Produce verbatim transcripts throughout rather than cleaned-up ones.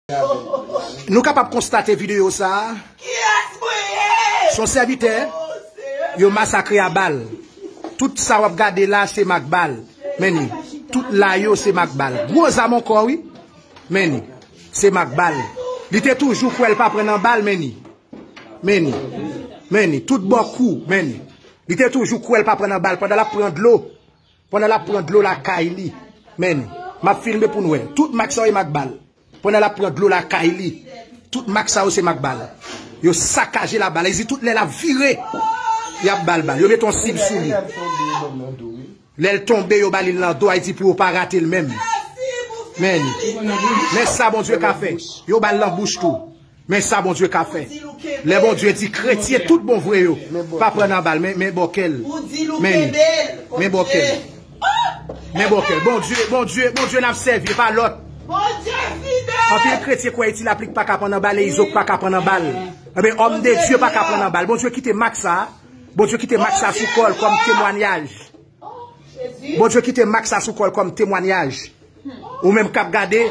Nou kapab konstate videyo sa a. Son sèvitè, yo masakre a bal. Tout sa w ap gade la, se mak bal. Men ni. Tout la yo, se mak bal. Gwo zam ankò, wi. Men ni. Se mak bal. Li te toujou kwè l pa pran nan bal, men ni. Men ni. Men ni. Tout bò kou, men ni. Li te toujou kwè l pa pran nan bal pandan l ap pran dlo. Pandan l ap pran dlo lakay li. Men ni. M ap filme pou n wè. Tout mak sa yo e mak bal. Pandan l ap pran dlo lakay li. Tout mak sa yo se mak bal. Yo sakaje la bal. Li di tout lè l ap vire, y ap ba l bal. Yo mete yon sib sou li. Lè l tonbe, yo ba li l nan do, Ayiti, pou yo pa rate l menm. Men, men sa Bondye ka fè. Yo ba l nan bouch tou. Men sa Bondye ka fè. Lè Bondye di kretyen tout bon vre yo, pa pran nan bal, men, men bòkèl. Men, men bòkèl. Men bòkèl. Bondye, Bondye, Bondye n ap sèvi, pa lòt. Anpil kretyen kwè Eti Lapli k pa ka pran nan bal e Izo k pa ka pran nan bal. Ebyen, òm de Dye pa ka pran nan bal. Bondye kite mak sa. Bondye kite mak sa sou kò l kòm temwanyaj. Bondye kite mak sa sou kò l kòm temwanyaj. Ou menm k ap gade,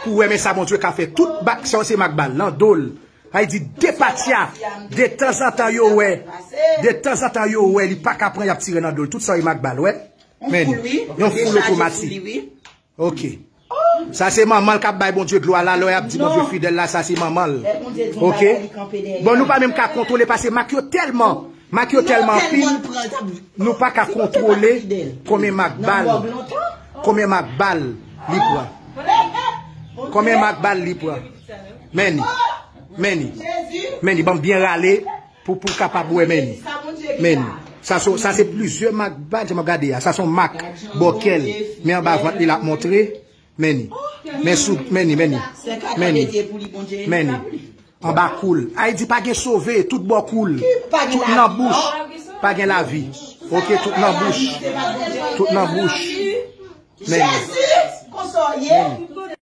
pou wè men sa Bondye ka fè. Tout mak sa yo se mak bal, nan do l. Sa vle di de patya, de tanzantan yo wè, de tanzantan yo wè, li pa ka pran, y ap tire nan do l. Tout sa yo mak bal, wè. Men, yon foul otomatik. Ok. Sa se manman l k ap bay Bondye glwa la, lè y ap di Bondye fidèl la, sa se manman l. Ok. Bon, nou pa menm ka kontwole, paske mak yo tèlman, mak yo tèlman anpil, nou pa ka kontwole konbyen mak bal, konbyen mak bal li pran. Konbyen mak bal li pran. Men ni. Men ni. Men ni. Ban m byen rale pou, pou w kapab wè men ni. Men ni. Sa se, sa se plizyè mak bal, jan m ap gade a. Sa se yon mak bòkèl. Men anba vant li l ap montre. Men ni. Men sou, men ni, men ni. Men ni. Men ni. Anba kou l. Ayiti pa gen sove, tout bò kou l. Tout nan bouch. Pa gen lavi. Ok, tout nan bouch. Tout nan bouch. Men ni. Men ni.